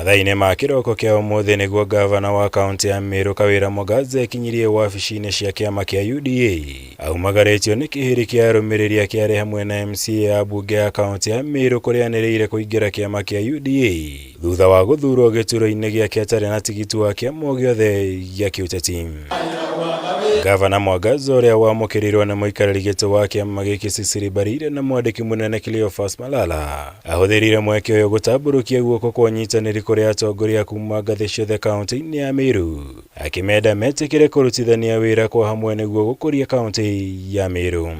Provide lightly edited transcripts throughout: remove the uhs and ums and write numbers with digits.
Mathaa-inĩ ma kĩroko kĩa ũmũthĩ nĩguo ngavana wa kaũntĩ ya Meru Kawĩra Mwangaza ekinyirie wabici-inĩ cia kĩama kĩa UDA. Aumagarĩtio nĩ kĩhĩrĩ kĩa arũmĩrĩri ake arĩ hamwe na MCA a mbunge ya kaũntĩ ya Meru kũrĩa anĩrĩire kũingĩra kĩama kĩa UDA thutha wa gũthurwo gĩturwa-inĩ gĩake atarĩ na tigiti wa kĩama o gĩothe gĩa kĩũteti. Ngavana Mwangaza ũrĩa wamũkĩrirwo nĩ mũikarĩri gĩtĩ wa kĩama gĩkĩ Cecily Mbarire na mwandĩki mũnene Cleophas Malala ahũthĩrire mweke ũyũ gũtambũrũkia guoko kwa ũnyitanĩri kũrĩ atongoria kuma ngathĩ ciothe kaũntĩ-inĩ ya Meru akĩmenda metĩkĩre kũrutithania wĩra kwa hamwe nĩguo gũkũria kaũntĩ ya Meru.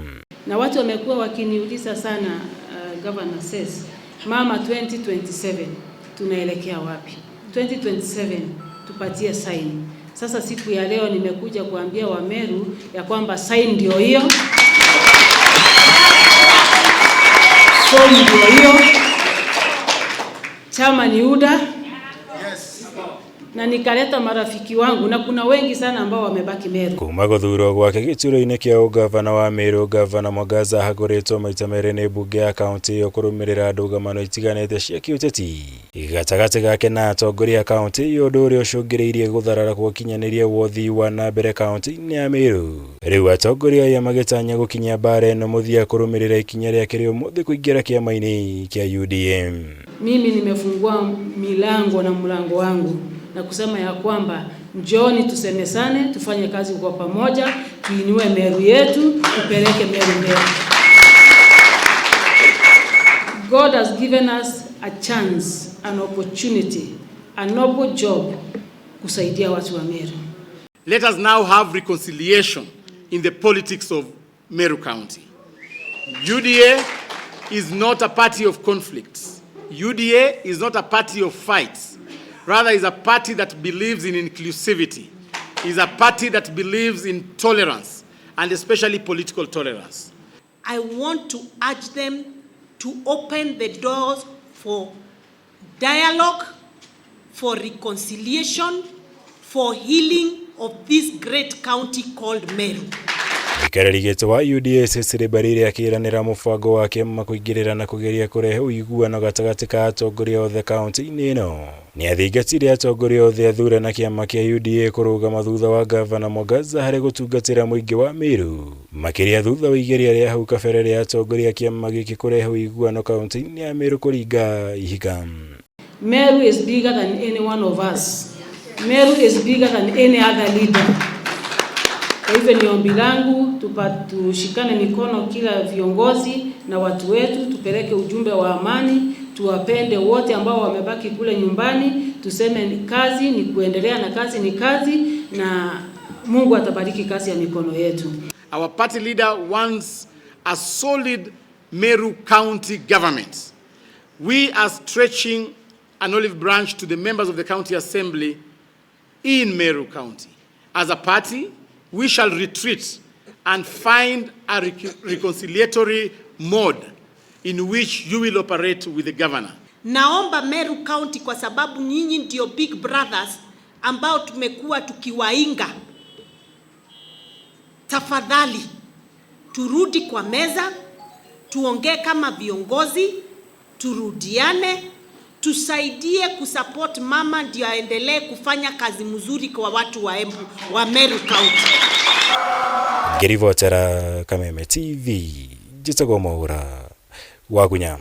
Na watu wamekuwa wakiniuliza sana, Governor says, "Mama, 2027 tunaelekea wapi? 2027 tupatie sign." Sasa siku ya leo nimekuja kuambia Wameru ya kwamba sign ndio hiyo, form ndio hiyo, chama ni UDA. Na nikaleta marafiki wangu na kuna wengi sana ambao wamebaki Meru. Kuma gũthurwo gwake gĩturwa-inĩ kĩa ũgavana wa Meru, Gavana Mwangaza ahagũrĩtwo maita merĩ nĩ mbunge ya kaũntĩ ĩyo kũrũmĩrĩra ndũgamano itiganĩte cia kĩũteti gatagatĩ gake na atongoria a kaũntĩ ĩyo, ũndũ ũrĩa ũcũngĩrĩirie gũtharara kwa ũkinyanĩria wa ũthii wa na mbere kaũntĩ-inĩ ya Meru. Rĩu atongoria aya magĩtanya gũkinyia mbara ĩno mũthia kũrũmĩrĩra ikinya rĩake rĩa ũmũthĩ kũingĩra kĩama-inĩ kĩa UDA. Mimi nimefungua milango na mlango wangu na kusema ya kwamba njooni tusemesane, tufanye kazi kwa pamoja, tuinue Meru yetu, tupeleke Meru mbele. God has given us a chance, an opportunity, a noble job kusaidia watu wa Meru. Let us now have reconciliation in the politics of Meru County. UDA is not a party of conflicts. UDA is not a party of fights. Rather, is a party that believes in inclusivity, is a party that believes in tolerance, and especially political tolerance. I want to urge them to open the doors for dialogue, for reconciliation, for healing of this great county called Meru. Mũikarĩri gĩtĩ wa UDA Cecily Mbarire akĩranĩra mũbango wa kĩama kũingĩrĩra na kũgeria kũrehe ũiguano gatagatĩ ka atongoria othe kaũntĩ-inĩ ĩno. Nĩ athingatire atongoria othe athure na kĩama kĩa UDA kũrũgama thutha wa Gavana Mwangaza harĩ gũtungatĩra mũingĩ wa Meru, makĩria thutha wa igeria rĩa hau kabere rĩa atongoria a kĩama gĩkĩ kũrehe ũiguano kaũntĩ-inĩ ya Meru kũringa ihiga. Meru is bigger than any one of us. Meru is bigger than any other leader. Kwa hivyo ni ombi langu tushikane mikono kila viongozi na watu wetu, tupeleke ujumbe wa amani, tuwapende wote ambao wamebaki kule nyumbani, tuseme kazi ni kuendelea na kazi ni kazi, na Mungu atabariki kazi ya mikono yetu. Our party leader wants a solid Meru County government. We are stretching an olive branch to the members of the county assembly in Meru County. As a party, we shall retreat and find a reconciliatory mode in which you will operate with the governor. Naomba Meru County, kwa sababu nyinyi ndio big brothers ambao tumekuwa tukiwainga. Tafadhali turudi kwa meza, tuongee kama viongozi, turudiane, tusaidie kusupport mama ndio aendelee kufanya kazi mzuri kwa watu wa Embu, wa Meru County. Ngĩribotera Kameme TV, njĩtagwo Mwaura wa Gunya.